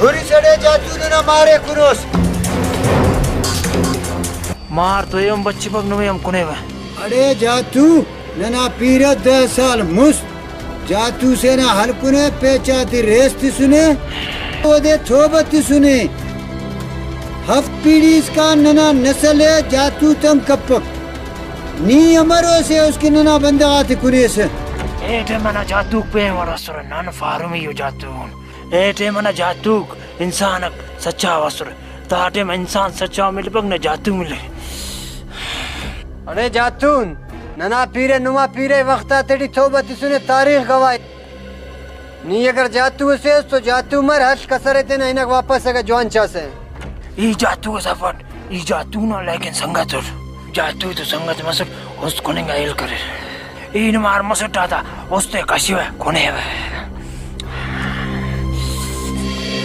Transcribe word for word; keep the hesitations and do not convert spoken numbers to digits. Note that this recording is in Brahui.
پولیس اڑے جاتو ننا مارے کنوس۔ مار تو ایہن بچفک نمے ہم کنیوہ۔ اڑے جاتو ننا پیرہ دہ سال مست جاتو سے نا ہلکنے پیچا تے ریس تسنے، اودے توبہ تسنے۔ ہفت پیڑھی اسکان ننا نسل ء جاتو تم کپک۔ نی امر اسے اس کہ ننا بندغ آتے کنیسہ۔ اے ٹائم انا جاتوک پین وڑ اسرہ، نن فارمی ء جاتون۔ اے ٹائم انا جاتوک انسان آک سچاو اسرہ۔ دا ٹائم انسان سچاو ملپک نہ جاتو ملک۔ اڑے جاتون، ننا پیرہ نما پیرہ وخت آتیٹی توبہ تسنے، تاریخ گواہ۔ نی اگر جاتو اسے اس تو جاتو مر، ہشک کسرے تینا ہنک واپس اگہ جوان چاسہ۔ ای جاتو اس افٹ، ای جاتو نا لیکن سنگت اٹ۔ جاتو تو سنگت مسٹ، است کننگ آ ہیل کریر۔ ای نما ہر مسٹ آتا، است ء کشوہ، کنیوہ۔